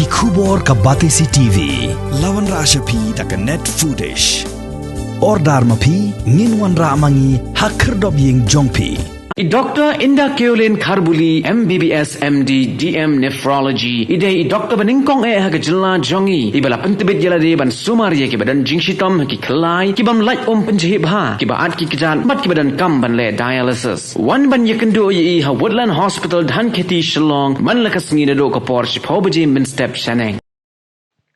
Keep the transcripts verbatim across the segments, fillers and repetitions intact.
Ki khubor ka Batesi T V. La wanrah sha phi da ka Net Foodish. Order ma phi, ngin wanrah ma ngi ha khyrdop ïing jong phi. I Doctor Inda Keolin Kharbuli, M B B S, M D, D M Nephrology, i dei i doctor ba nyngkong eh ha ka jylla jong ngi, iba la pyntbit ïa lade ban sumar ïa kiba don jingshitom ha ki khyllai, ki bym lait um pynjhieh bha, kiba at ki kjat bad kiba donkam ban leh dialysis. Wan ban ïakynduh ïa i ha Woodland Hospital, Dhankheti, Shillong, man la ka sngi naduh ka por shiphew baje mynstep shaneng.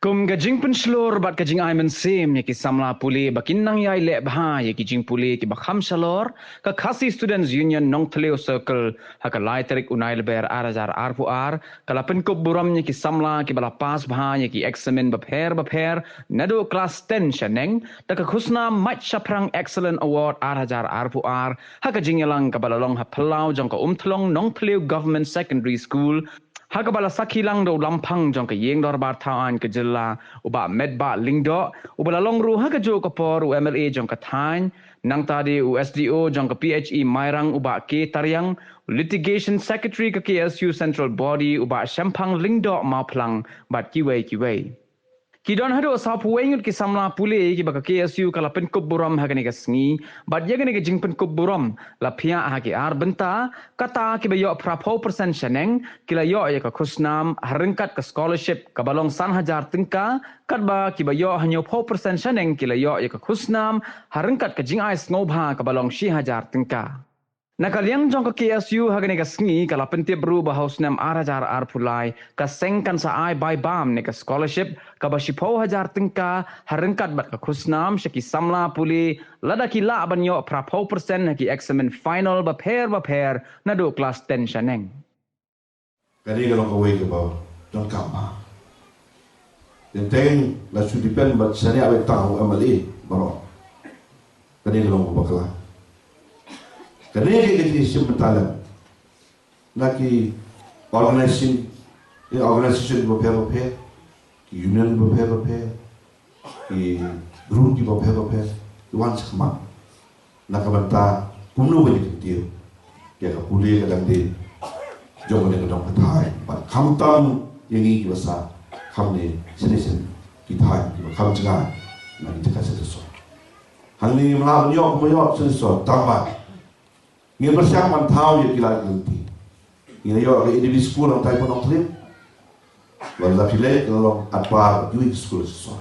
Kum ka jingpynshlur bad ka jingai mynsiem ïa ki samla pule ba kin nang ïai leh bha ïa ki jingpule kiba kham shalor, ka Khasi Students Union Nongthliew Circle ha ka lai tarik u Naiïlber ar hajar arphew ar ka la pynkup burom ïa ki samla kiba la pass bha ïa ki eksamin bapher bapher naduh klas ten shaneng da ka khusnam Mait Shaphrang Excellent Award ar hajar arphew ar ha ka jingïalang kaba la long ha phyllaw jong ka Umthlong Nongthliew Government Secondary School, ha kaba la sakhi lang da u lamphang jong ka Ïing Dorbar Thaw Aiñ ka jylla, u Bah Metbah Lyngdoh, uba la long ruh ha kajuh ka por u M L A jong ka thaiñ, nangta de u S D O jong ka P H E Mairang, u Bah K Tariang, u Litigation Secretary ka K S U Central Body, u Bah Shemphang Lyngdoh Mawphlang, bad kiwei kiwei. Ki don haduh sawphew wei ngut ki samla pule kiba ka K S U ka la pynkup burom ha kane ka sngi, bad ïa kane ka jingpynkup burom la phiah ha ki ar bynta, kata kiba ïoh phraphew percent shaneng ki la ïoh ïa ka khusnam ha ryngkat ka scholarship kaba long san hajar tyngka, katba kiba ïoh hynñiewphew percent shaneng ki la ïoh ïa ka khusnam ha ryngkat ka jingai sngewbha kaba long shi hajar tyngka. Na ka liang jong ka K S U ha kane ka sngi ka la pyntip ruh ba ha u snem ar hajar arphew lai ka seng kan sa ai bai bam ne ka scholarship kaba shiphew hajar tyngka ha ryngkat bad ka khusnam sha ki samla pule lada ki lah ban ïoh phraphew percent ha ki eksamin final bapher bapher naduh klas ten shaneng. Kane ka long kawei kaba donkam bha. Teng teng la shu depend bad shaniah beit tang ha u M L A baroh. Kane ka long kaba bakla. Kane ka dei ka jingshim bynta lem na ki organization, eh, organization bapher bapher, ki union bapher bapher, ki group ki bapher bapher, ki wan shakhmat na ka bynta kumno ban ïa kyntiew ïa ka pule ka dang dei jong kane ka dong ka thaiñ. Bad khamtam ïa ngi kiba sah, kham ne shane shane ki thaiñ kiba kham jngai na ki jaka shisha. Hangne ngim lah ban ïoh kumba ïoh shisha, tang ba ngin pyrshang ban thaw ïa ki lad ki lynti. Ngi la ïoh ka A D B school hangtai ha Nongthliew. Wat la phi leit ka la long at par kiwei ki skul shisha.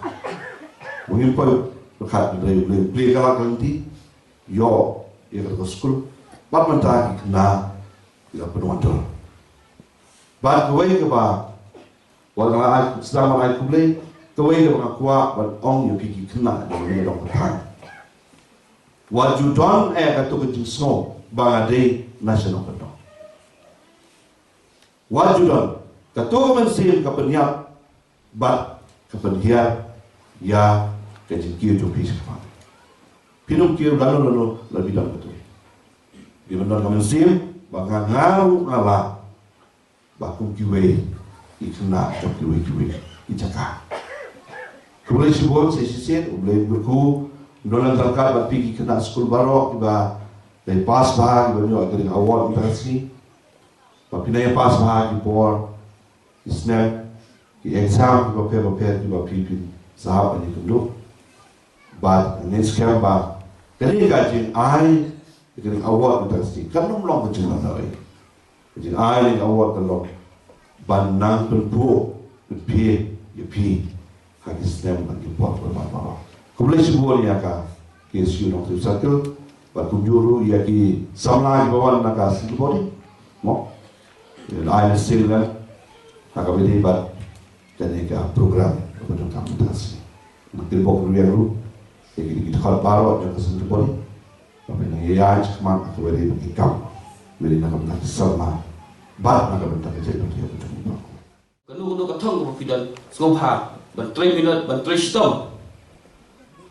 Ba ngim poi pyrkhat hynrei U Blei, U Blei ka lad ka lynti, ïoh ïa kata ka skul. Bad mynta ki khynnah ki la pynwandur. Bad kawei kaba wat nga ai, sdang ban ai khublei, kawei kaba nga kwah ban ong ïa phi ki khynnah jong ngi dong ka thaiñ. Wat ju don eh kato ka jingsngew ba nga dei na shnong kyndong. Wat ju don kato ka mynsiem ka pynïap bad ka pynhiar ïa ka jingkiew jong phi shakhmat. Phin ym kiew lano lano lada phi don kato. Phi ban don ka mynsiem ba nga, nga ruh nga lah ba kum kiwei ki khynnah jong kiwei kiwei ki jaka. Khublei shibun, sa shisien U Blei un kyrkhu, un don ryngkat bad phi ki khynnah skul baroh kiba dei pass bha, kiba ïoh ka ring award mynta ka sngi. Ba phin ïa pass bha ki por, ki snem, ki exam kiba pher ba pher kiba phi phin sah ban ïakynduh. Bad ngin skhem ba kane ka jingai ka ring award mynta ka sngi kan ym long ka jingmyntoi. Ka jingai ring award ka long ban nang pynphuh pynphieng ïa phi ha ki snem bad ki por kiba ban baroh. Khublei shibun ïa ka K S U Nongthliew Circle bad kumjuh ruh ïa ki samla kiba wan na ka Central Body. Mo, ai mynsiem lem ha kaba ïadei bad kane ka program kaba donkam mynta ka sngi. Nang tip bok rwiang ruh ïa kine ki dkhot baroh jong ka Central Body. Ba phin nang ïaid shakhmat ha kaba ïadei bad ki kam, ba ïadei na ka bynta ki samla bad na ka bynta ka jaitbynriew ka jong ngi baroh. Kano kano ka thong kaba phi don, sngewbha ban trei minot, ban trei shitom.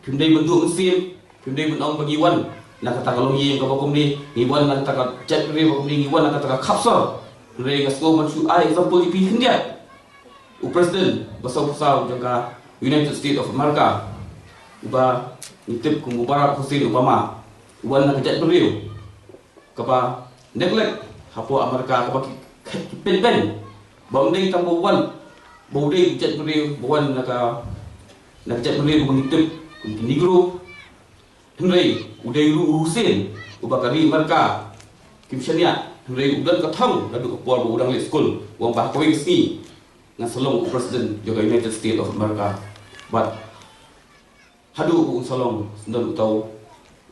Phim dei ban duh mynsiem, phim dei ban ong ba ngi wan na kata ka longïing kaba kumne, ngi wan na kata ka jaitbynriew ba kumne, ngi wan na kata ka khapsor. Hynrei nga sngew ban shu ai example ïa phi khyndiat. U President ba sawphew saw jong ka United States of America, uba ngi tip kum u Barack Hussein Obama, u wan na ka jaitbynriew kaba neglect hapoh America, kaba ki, ki pynbeiñ, ba ym dei tang ba u wan ba u dei u jaitbynriew ba wan na ka, na ka jaitbynriew ba ngi tip kum ki Negro. Hynrei u dei ruh u Hussein uba ka ri Amerika kim shaniah, hynrei u don ka thong naduh ka por ba u dang leit skul, u ong ba ha kawei ka sngi ngan sa long u president jong ka United States of America. Bad haduh ba un sa long sdang uta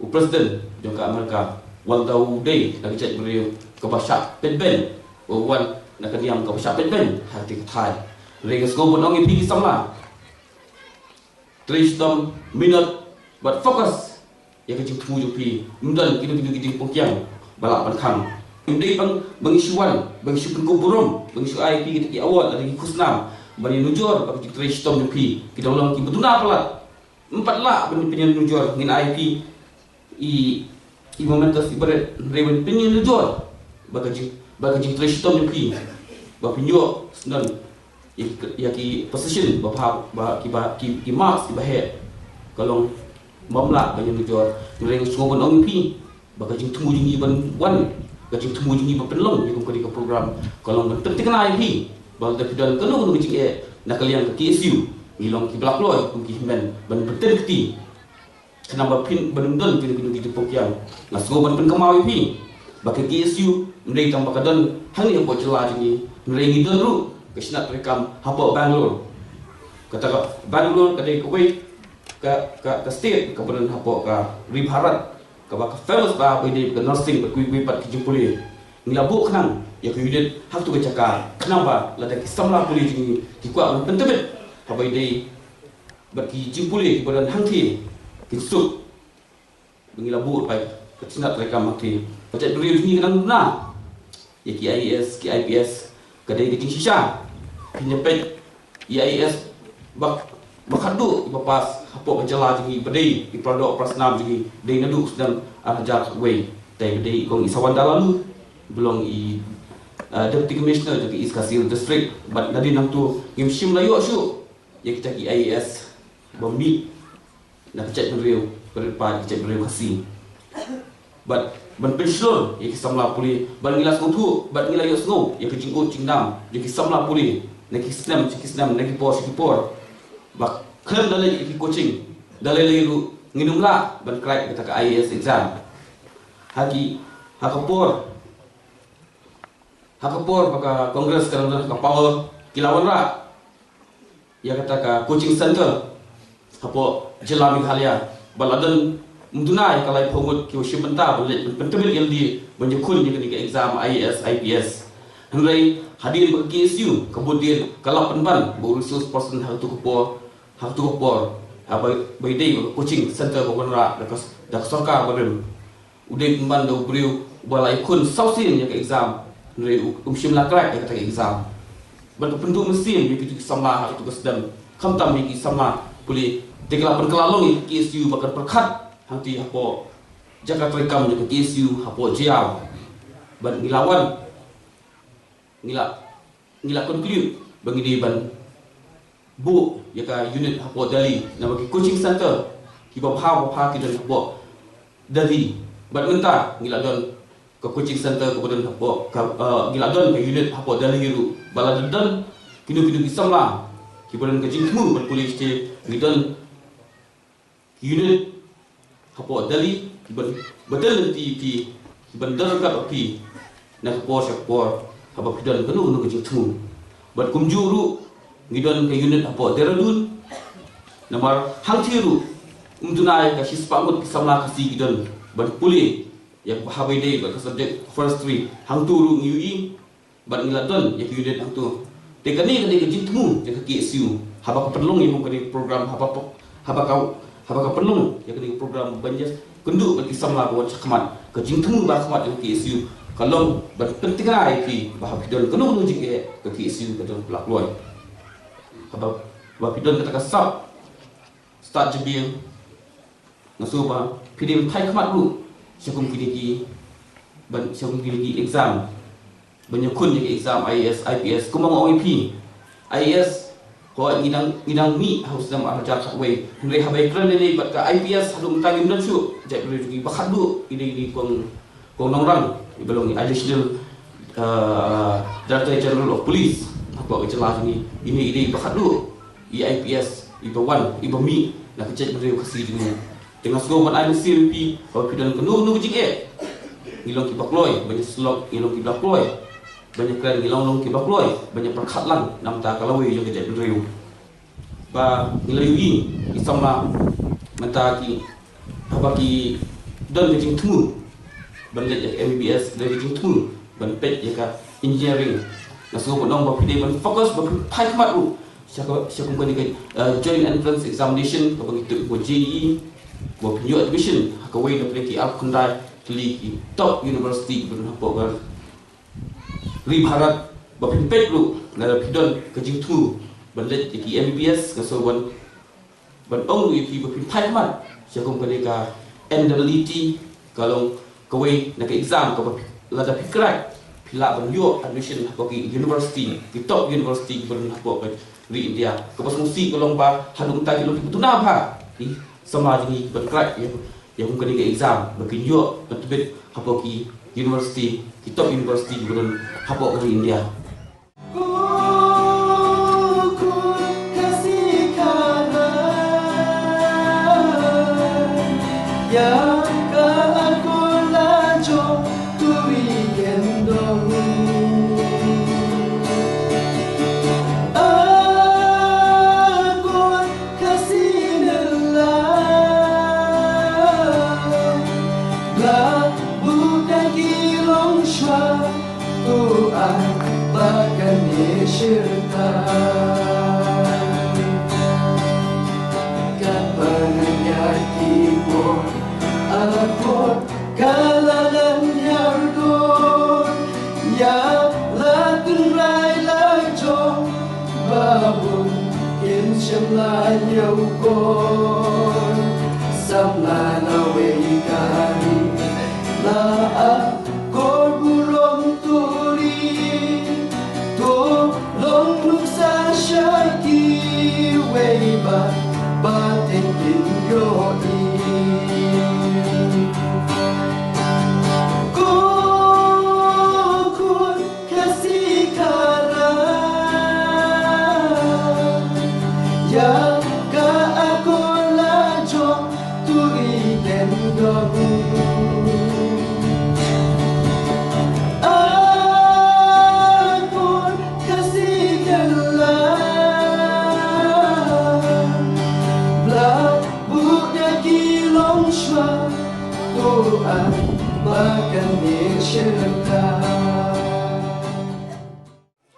u president jong ka America, wat la u dei na ka jaitbynriew kaba shah pynbeiñ, u wan na ka niam kaba shah pynbeiñ ha kata ka thaiñ. Hynrei nga sngew ban ong ïa phi ki samla, trei shitom, minot bad focus ïa ka jingthmu jong phi. Ym don kino kino ki jingpynkiang ba lah ban khang. Ym dei ba ngi shu wan ba ngi shu pynkup burom, ba ngi shu ai phi kita ki award lane ki khusnam, ban ïanujor ba ka jingtrei shitom jong phi ki dang long kiba duna palat. Ym pat lah ban pynïanujor, ngin ai phi i, i mementos iba rit, hynrei ban pynïanujor ba ka jing, ba ka jingtrei shitom jong phi, ba phin ïoh sdang ïa ki, ïa ki position ba bha, ba ki, ba ki, ki marks kiba heh, ka long bym lah ban ïanujor. Hynrei nga sngew ban ong ïa phi ba ka jingthmu jong ngi ban wan, ka jingthmu jong ngi ban pynlong ïa kum kane ka program, ka long ban pynthikna ïa phi ba lada phi don kano kano ka jingeh na ka liang ka K S U, ngi long kiba la kloi kum ki hynmen ban pynthikna. Khnang ba phin, ba ym don kino kino ki jingpynkiang. Nga sngew ban pynkynmaw ïa phi ba ka K S U ym dei tang ba ka don hangne hapoh jylla jong ngi, hynrei ngi don ruh ka shnat treikam hapoh Bangalore. Kata ka Bangalore ka dei kawei ka, ka, ka state kaba don hapoh ka ri Bharat kaba ka famous bha ba ïadei bad ka nursing bad kiwei kiwei pat ki jingpule. Ngi la buh khnang ïa ka unit ha katu ka jaka, khnang ba lada ki samla pule jong ngi ki kwah ban pyntbit ha ba ïadei bad ki jingpule kiba don hangthie, kin suk. Ba ngi la buh pat ka shnat treikam hangthie. Ka jaitbynriew jong ngi ka dang duna ïa ki I A S, ki I P S, ka dei ka jingshisha. Phin ïa peit i A S ba, ba khadduh iba pass hapoh ka jylla jong ngi, ba dei i para doh para snam jong ngi, dei naduh u snem ar hajar khatwei. Te ba dei i Kong Isawanda Laloo, ba long i, uh, Deputy Commissioner jong ka East Khasi Hills District. Bad nadien nangta ngim shym la ïoh shuh ïa kita ki I A S ba mih na ka jaitbynriew, ba rit paid ka jaitbynriew Khasi. Bad ban pynshlur ïa ki samla pule, bad ngi la sngewthuh bad ngi la ïohsngew ïa ka jingud jingnam jong ki samla pule na ki snem sha ki snem, na ki por sha ki por, ba khlem da leit ïa ki coaching da lei lei ruh ngin ym lah ban crack kata ka I A S exam. Ha ki, ha ka por, ha ka por ba ka Congress ka dang don ha ka power, ki la wanrah ïa kata ka coaching center hapoh jylla Meghalaya. Ba la don, ym duna ïa ka laiphew ngut kiba shim bynta ban leit ban pyntbit ïalade ban ïakhun ïa kane ka exam I A S I P S. Hynrei hadien ba ka K S U ka bud dien, ka la pynban ba u resource person ha katu ka por, ha katu ka por, ha ba, ba ïadei bad ka coaching center ba wanrah da ka, da ka sorkar barim. U dei pynban da u briew uba la ïakhun saw sien ïa ka exam, hynrei u, um shym la crack ïa kata ka exam. Bad ka pynduh mynsiem ïa kito ki samla ha kito ki snem, khamtam ïa ki samla pule. Te ka la pynkylla long ïa ka K S U ba kan pyrkhat hangtei hapoh jaka treikam jong ka K S U hapoh Jaïaw. Bad ngi la wan, ngi la, ngi la conclude ba ngi dei ban buh ïa ka unit hapoh Delhi, namar ki coaching center kiba bha ba bha ki don hapoh Delhi. Bad mynta ngi la don ka coaching center kaba don hapoh ka, eh, ngi la don ka unit hapoh Delhi ruh. Ba lada don kino kino ki samla kiba don ka jingthmu ban pule shatei, ngi don ki unit hapoh Delhi kiban bteng lynti ïa phi, kiban don ryngkat bad phi na ka por sha ka por haba phi don kano kano ka jingthmu. Bad kumjuh ruh ngi don ka unit hapoh Dehradun. Namar hangtei ruh ym duna ïa ka shispah ngut ki samla Khasi ki don ban pule ïa ka, haba ïadei bad ka subject forestry. Hangto ruh ngi ïohi bad ngi la don ïa ka unit hangto. Te kane ka dei ka jingthmu jong ka K S U haba ka pynlong ïa kum kane ka program, haba ka, haba ka, haba ka pynlong ïa kane ka program ban ïakynduh bad ki samla ba wan shakhmat. Ka jingthmu ba khmat jong ka K S U ka long ban pynthikna ïa phi ba haba phi don kano kano jingeh, ka K S U ka don ba la kloi. Haba, haba phi don kata ka sap stad jabieng, nga sngew ba phi dei ban thait khmat ruh sha kum kine ki, ban, sha kum kine ki exam, ban ïakhun ïa ki exam I A S, I P S. Kumba nga ong ïa phi, I A S, hooid, ngi dang, ngi dang mih ha u snem ar hajar khatwei, hynrei haba ïakren lei lei bad ka I P S haduh mynta ngim don shuh jaitbynriew jong ngi. Ba khatduh i dei i Kong, Kong Nongrang, iba long i Additional, uh, Director General of Police Hapoh ka jylla jong ngi, ine i dei ba khatduh i IPS i ba wan, i ba mih na ka jaitbynriew Khasi jong ngi. Te nga sngew ban ai mynsiem ïa phi ba phi don kano kano ka jingeh, ngi long ki ba kloi ban ïa syllok, ngi long ki ba kloi ban ïa kren, ngi long long ki ba kloi ban ïa pyrkhat lang na bynta ka lawei jong ka jaitbynriew. Ba ngi la ïohi i samla mynta ki, haba ki don ka jingthmu ban leit ïa ka MBBS, don ka jingthmu ban peit ïa ka engineering, nga sngew ban ong ba phi dei ban focus, ba phi phai khmat ruh sha ka, sha kum kane ka, eh, joint entrance examination kaba ngi tip ko JEE, ba phin ïoh admission ha kawei na pdeng ki arphew khyndai tylli ki top university kiba don hapoh ka ri Bharat. Ba phin peit ruh lada phi don ka jingthmu ban leit ïa ki MBBS, nga sngew ban, ban ong ruh ïa phi ba phin phai khmat sha kum kane ka NEET, ka long kawei na ka exam kaba phi, lada phi crack, phi lah ban ïoh admission hapoh ki university, ki top university kiba don hapoh ka ri India. Kaba sngewsih ka long ba haduh mynta ki long kiba duna bha ki samla jong ngi ban crack ïa, ïa kum kane ka exam ba kin ïoh ban tbit hapoh ki university, ki top university kiba don hapoh ka ri India.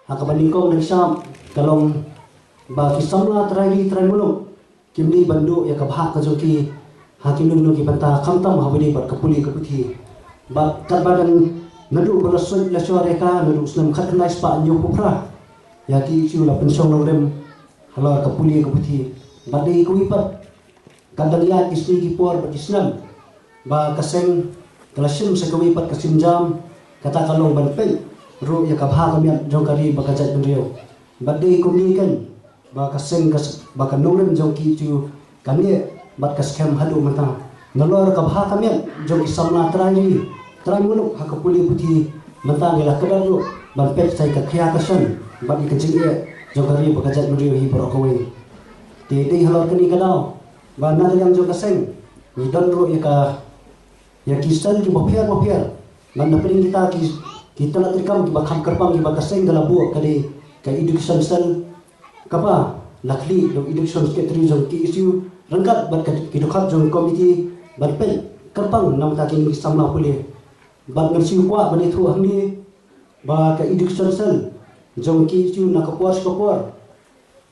Ha kaba nyngkong, nang sngap ka long ba ki samla trai ri trai muluk kim dei ban duh ïa ka bhah ka jong ki ha kino kino ki bynta, khamtam haba ïadei bad ka pule ka puthi. Bad katba dang naduh ba la soi la shor ïa ka, naduh snem khatkhyndai spah hynñiewphew phra, ïa ki issue la pynshong nongrim halor ka pule ka puthi. Bad dei kawei pat, katba dang ïaid ki sngi ki por bad ki snem, ba ka seng ka la shim sa kawei pat ka sienjam, kata ka long ban peit ruh ïa ka bha ka miat jong ka ri bad ka jaitbynriew. Bad dei kumne keiñ ba ka seng ka s-, ba ka nongrim jong ki ju ka neh bad ka skhem haduh mynta. Nalor ka bha ka miat jong ki samla trai ri trai muluk ha ka pule puthi, mynta ngi la kdar ruh ban peit sa ïa ka khia ka san bad ïa ka jingeh jong ka ri bad ka jaitbynriew hi baroh kawei. Te dei halor kane ka daw ba na ka liang jong ka seng ngi don ruh ïa ka, ïa ki sel kiba pher ba pher. Bad na pdeng kita ki, ki tnat treikam kiba kham kyrpang kiba ka seng ka la buh, ka dei ka education cell, kaba la khlieh da u education secretary jong KSU ryngkat bad ka, ki dkhot jong committee ban peit kyrpang na bynta kine ki samla pule. Bad ngan shu kwah ban ïathuh hangne ba ka education cell jong KSU na ka por sha ka por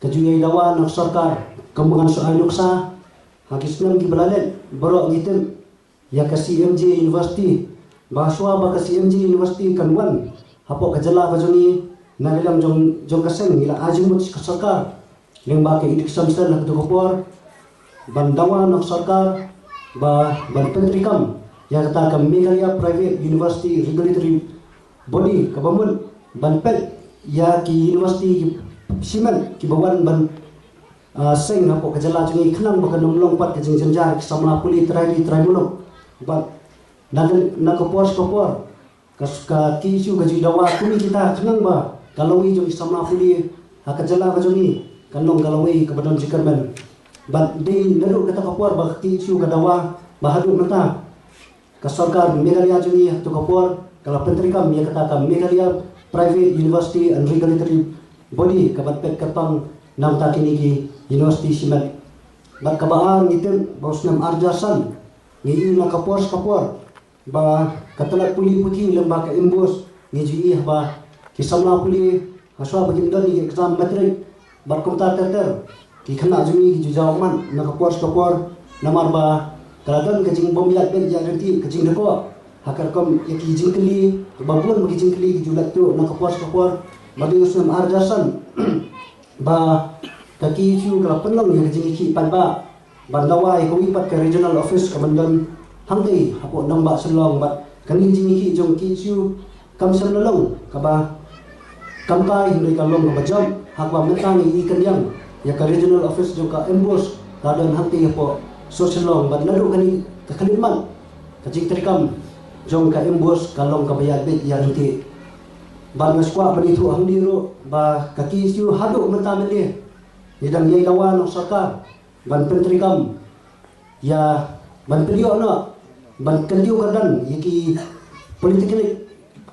ka ju ïai dawa na ka sorkar, kumba ngan shu ai nuksa ha ki snem kiba la leit, baroh ngi tip ïa ka CMJ University. Ba shuwa ba ka CMJ University kan wan hapoh ka jylla ka jong ngi, na ka liang jong, jong ka seng ngi la ai jingmut sha ka sorkar lyngba ka education cell ha kato ka por ban dawa na ka sorkar ba ban pyntreikam ïa kata ka Meghalaya Private University Regulatory Body, kaba mut ban peit ïa ki university ki shimet kiba wan ban, ah, seng hapoh ka jylla jong ngi, khnang ba kan ym long pat ka jingjynjar ki samla pule trai ri trai muluk. Bad na ka, na ka por sha ka por ka, ka KSU ka ju dawa kumne kita khnang ba ka lawei jong ki samla pule ha ka jylla ka jong ngi kan long ka lawei kaba don jingkyrmen. Bad dei naduh kata ka por ba ka KSU ka dawa ba haduh mynta ka sorkar Meghalaya jong ngi ha kato ka por ka la pyntreikam ïa kata ka Meghalaya Private University and Regulatory Body kaban peit kyrpang na bynta kine ki university shimet. Bad kaba ar, ngi tip ba u snem ar hajar san ngi ïohi na ka por sha ka por ba ka tlot pule puthi lem bad ka MBOSE, ngi ju ïohi ba ki samla pule ha shuwa ba kin don ïa ki exam matric bad kumta ter ter, ki khynnah jong ngi ki ju jaw ummat na ka por sha ka por, namar ba ka la don ka jingbym ïaid beit ïaid ryntih, ka jingdakot, ha ka rukom ïa ki jingkylli ba bun ba ki jingkylli ki ju leit tuh na ka por sha ka por. Ba dei u snem ar hajar san ba ka KSU ka la pynlong ïa ka jingïakhih paidbah ban dawa ïa kawei pat ka regional office kaban don hangtei hapoh nongbah Shillong. Bad kane ka jingïakhih jong ka KSU kam shym la long kaba kamtai, hynrei ka long kaba jop, ha kaba mynta ngi ïohi khyndiat ïa ka regional office jong ka MBOSE ka don hangtei hapoh sor Shillong. Bad naduh kane ka khyllipmat ka jingtreikam jong ka MBOSE ka long kaba ïaid beit ïaid ryntih. Bad nga sngewkwah ban ïathuh hangne ruh ba ka KSU haduh mynta mynne ngi dang ïai dawa na u sorkar ban pyntreikam ïa, ban pynïoh noh, ban kyntiew kyrdan ïa ki polytechnic,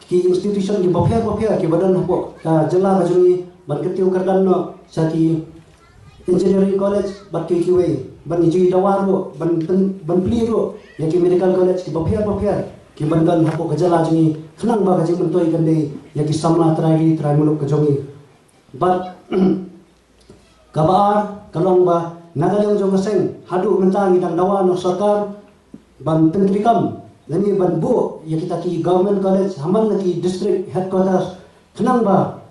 ki institution kiba pher ba pher kiba don hapoh ka jylla ka jong ngi, ban kyntiew kyrdan noh sha ki engineering college bad kiwei kiwei. Bad ngi ju ïai dawa ruh ban pyn-, ban plie ruh ïa ki medical college kiba pher ba pher kiban don hapoh ka jylla jong ngi, khnang ba ka jingmyntoi kan dei ïa ki samla trai ri trai muluk ka jong ngi. Bad kaba ar ka long ba na ka liang jong ka seng haduh mynta ngi dang dawa na u sorkar ban pyntreikam lane ban buh ïa kita ki government college ha man la ki district headquarters, khnang ba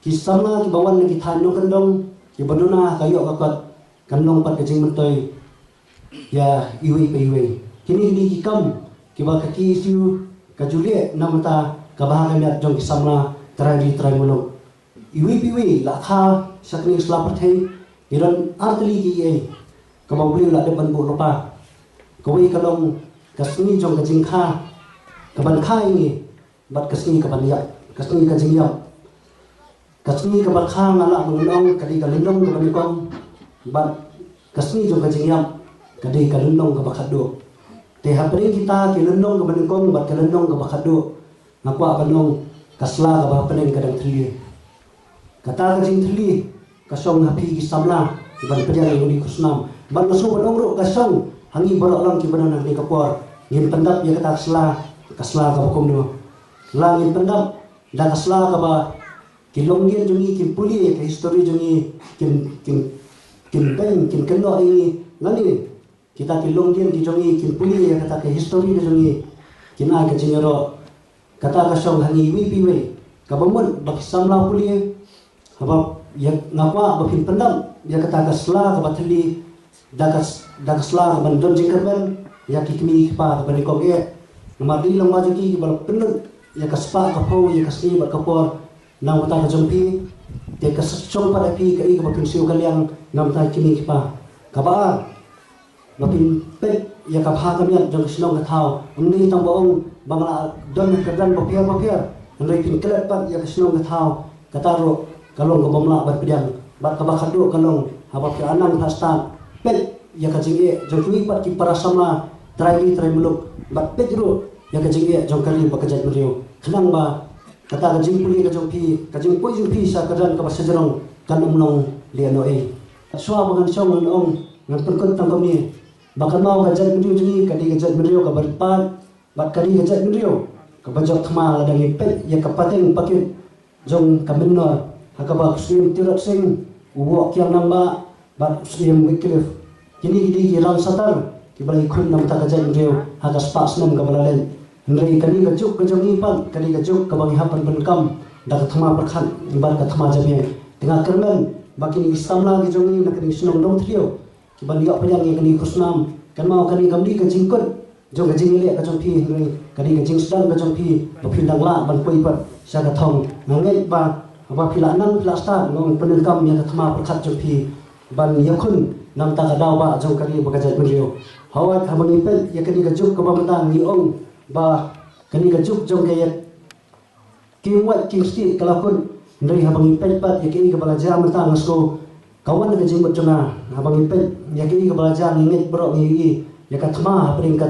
ki samla kiba wan na ki thaiñ nongkyndong kiba duna ha ka ïoh ka kot kan long pat ka jingmyntoi ïa iwei pa iwei. Kine ki dei ki kam kiba ka KSU ka ju leh na bynta ka bha ka miat jong ki samla trai ri trai muluk. Iwei pa iwei la kha sha kane ka sla pyrthei, ngi don ar tylli kiei kiei kaba U Blei u la dep ban buh lypa. Kawei ka long ka sngi jong ka jingkha kaban kha ïa ngi, bad ka sngi kaban ïap, ka sngi ka jingïap. Ka sngi kaba kha nga lah ban ong ka dei ka lynnong kaba nyngkong, bad ka sngi jong ka jingïap ka dei ka lynnong kaba khatduh. Te hapdeng kita ki lynnong kaba nyngkong bad ka lynnong kaba khatduh, nga kwah ban ong ka sla kaba hapdeng ka dang thylli. Kata ka jingthylli ka shong ha phi ki samla kiban pdiang ïa une u khusnam. Bad nga sngewbha ban ong ruh ka shong ha ngi baroh lang kiba don ha kane ka por. Ngin pyndap ïa kata ka sla, ka sla kaba kumno? La ngin pyndap da ka sla kaba ki longdien jong ngi kin pule ïa ka history jong ngi, kin, kin, kin beiñ, kin kynnoh ïa ngi, lane kita ki longdien ki jong ngi kin pule ïa kata ka history ka jong ngi, kin ai ka jingïaroh? Kata ka shong ha ngi iwei pa iwei. Kaba mut ba ki samla pule, haba ïa, nga kwah ba phin pyndap ïa kata ka sla kaba thylli da ka s-, da ka sla kaban don jingkyrmen ïa ki kmie ki kpa kiba nyngkong eh. Namar dei lyngba jong ki kiba la pynlut ïa ka spah ka phew, ïa ka sngi bad ka por na bynta ka jong phi. Te ka shong pat ha phi kaei kaba phin siew kylliang na bynta ki kmie ki kpa. Kaba ar, ba phin peit ïa ka bha ka miat jong ka shnong ka thaw. Ym dei tang ba ong ba nga la don ha ki kyrdan bapher bapher, hynrei phin klet pat ïa ka shnong ka thaw. Kata ruh ka long kaba ym lah ban pdiang. Bad kaba khatduh ka long haba phi la nang phi la stad, peit ïa ka jingeh jong kiwei pat ki para samla trai ri trai muluk, bad peit ruh ïa ka jingeh jong ka ri bad ka jaitbynriew. Khnang ba kata ka jingpule ka jong phi, ka jingpoi jong phi sha ka kyrdan kaba shajrong kan ym long lehnohei. Shuwa ba ngan shong ngan ong, ngan pynkut tang kumne ba kan mut ka jaitbynriew jong ngi ka dei ka jaitbynriew kaba rit paid, bad ka dei ka jaitbynriew kaba jop thma. Lada ngi peit ïa ka pateng pakit jong ka Mynnor, ha kaba u Syiem Tirot Sing u Woh Kiang Nangbah bad u Syiem Wycliffe, kine ki dei ki rangsatar kiba la ïakhun na bynta ka jaitbynriew ha ka spah snem kaba la leit. Hynrei kane ka juk ka jong ngi pat ka dei ka juk kaba ngi hap ban pyndonkam da ka thma pyrkhat bad ka thma jabieng. Te nga kyrmen ba kine ki samla ki jong ngi na kane ka shnong Dongthliew kiban ïoh pdiang ïa kane ka khusnam, kan mut kane kam dei ka jingkut jong ka jingïaleh ka jong phi, hynrei ka dei ka jingsdang ka jong phi ba phi dang lah ban poi pat sha ka thong. Nga ngeit ba haba phi la nang phi la stad, nga ong, pyndonkam ïa ka thma pyrkhat jong phi ban ïakhun na bynta ka daw ba jong ka ri bad ka jaitbynriew. Hawai, haba ngi peit ïa kane ka juk kaba mynta, ngi ong ba kane ka juk jong ka ïa King Wat King Stieh ka la kut Hynrei haba ngi peit pat ïa kaei kaba la jia mynta, nga sngew ka wan ka jingmut jong nga. Haba ngi peit ïa kaei kaba la jia, ngi ngeit baroh, ngi ïohi ïa ka thma hapdeng ka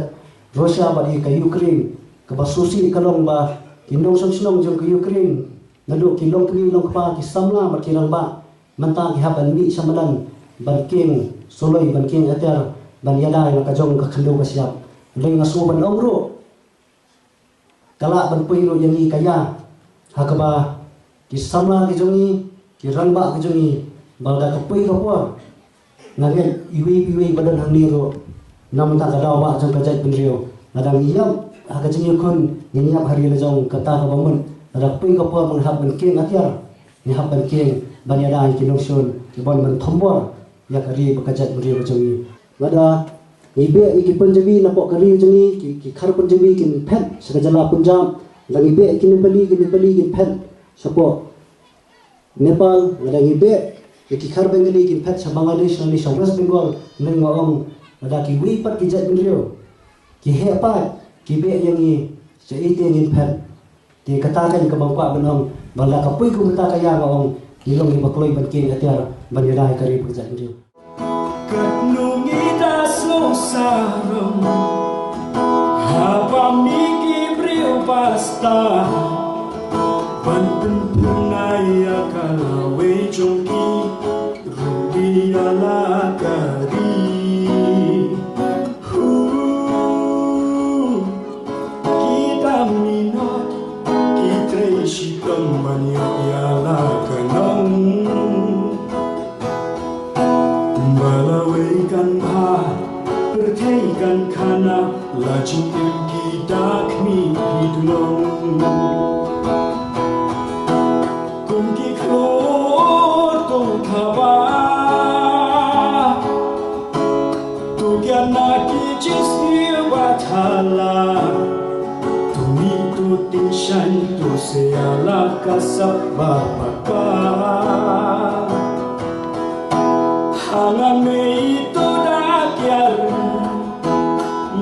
Russia bad ïa ka Ukraine, kaba sngewsih ka long ba ki nongshong shnong jong ka Ukraine, naduh ki longkmie longkpa, ki samla bad ki rangbah, mynta ki hap ban mih sha madan ban kieng suloi, ban kieng atiar, ban ïada ïa la ka jong ka khyndew ka shyiap. Hynrei nga sngew ban ong ruh, ka lah ban poi ruh ïa ngi ka ïa, ha kaba ki samla ki jong ngi, ki rangbah ki jong ngi, ba lada ka poi ka por, nga ngeit iwei pa iwei ba don hangne ruh, na mynta ka daw ba jong ka jaitbynriew, lada ngi ïap ha ka jingïakhun, ngi ïap ha ri la jong, kata kaba mut, lada ka poi ka por ba ngi hap ban kieng atiar, ngi hap ban kieng ban ïada ïa ki nongshun, ki ban ban thombor ïa ka ri bad ka jaitbynriew ka jong ngi. Lada ngi beh ïa ki Punjabi napoh ka ri jong ngi, ki, ki khar Punjabi kin phet sha ka jylla Punjab. Lada ngi beh ïa ki Nepali, ki Nepali kin phet shapoh Nepal. Lada ngi beh ïa ki khar Bengali kin phet sha Bangladesh, lane sha West Bengal. Hynrei nga ong, lada kiwei pat ki jaitbynriew ki heh pat, ki beh ïa ngi, shaei te ngin phet? Te kata ka dei kaba nga kwah ban ong, ba lada ka poi kum kata ka ïa, nga ong, ngi long kiba kloi ban kieng atiar ban ïada ïa ka ri bad ka jaitbynriew. Katno ngi da sngewsarong, haba mih ki briew ba stad ban pynphyrnai ïa ka lawei jong ki ruh ïa la ka ri. Hu, ki da minot, ki trei shitom ban ïoh ïa la ka nong. Ba lawei kan bha, pyrthei kan khana, la jingim ki da khmih ki dlong. Kum ki khlur to thaba, to kian na ki jingsniew ba thala. To mih to tyngshaiñ to seh ïa la ka sap ba paka. Ha nga mei to da kiar,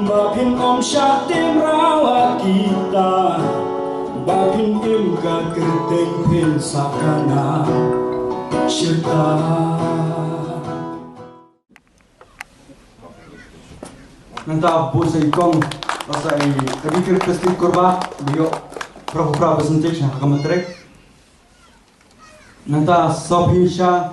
ba phin ym shah tim rawa kita, ba phin im ka kyrteng phin sa khana shirta. Nangta bun sa i kong, la sa i ka dikir ka stik kurba, dio, pra pra percentage ha ka matrek. Nangta sop hinsha.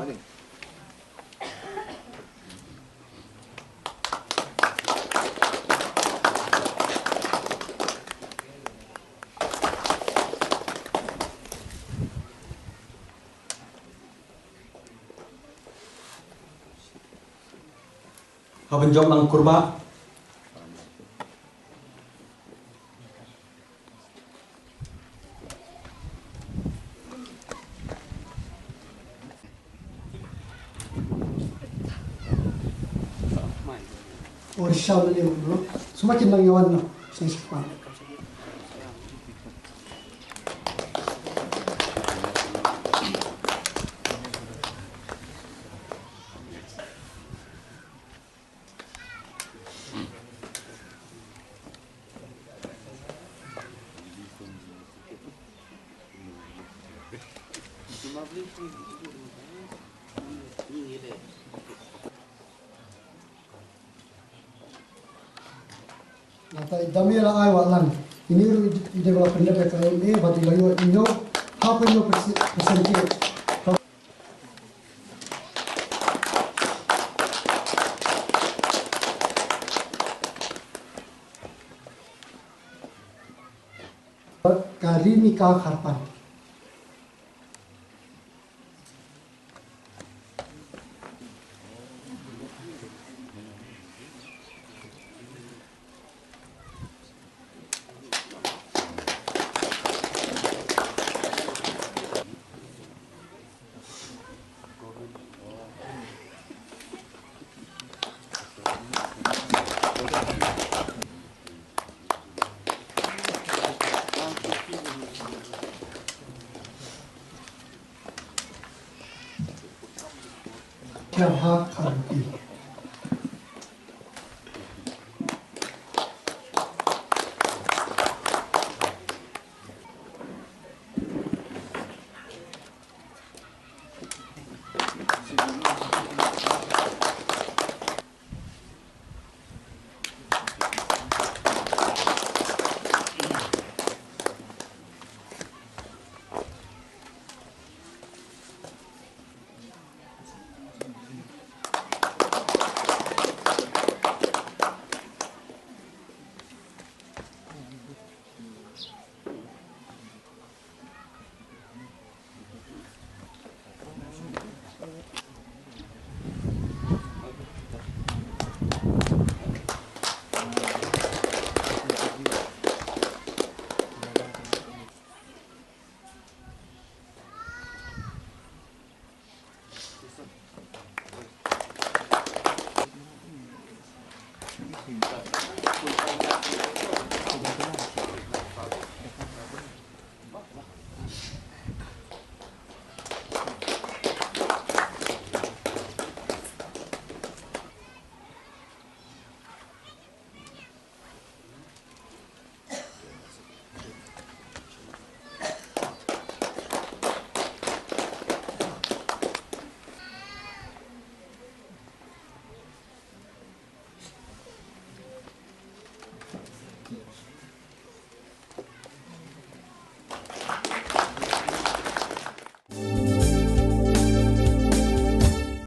Haba jop lang kurba. Or shaw le no. Suma kin lang yawan no. Sing sik pa. Nangta i dame la ai wa lang. Ini ru i, i dei ba la pyndep ïa ka M A, bad i la ïoh ïa u hapdeng u percent, percentage. Ka Rimika Kharpan. Jabha Kharki.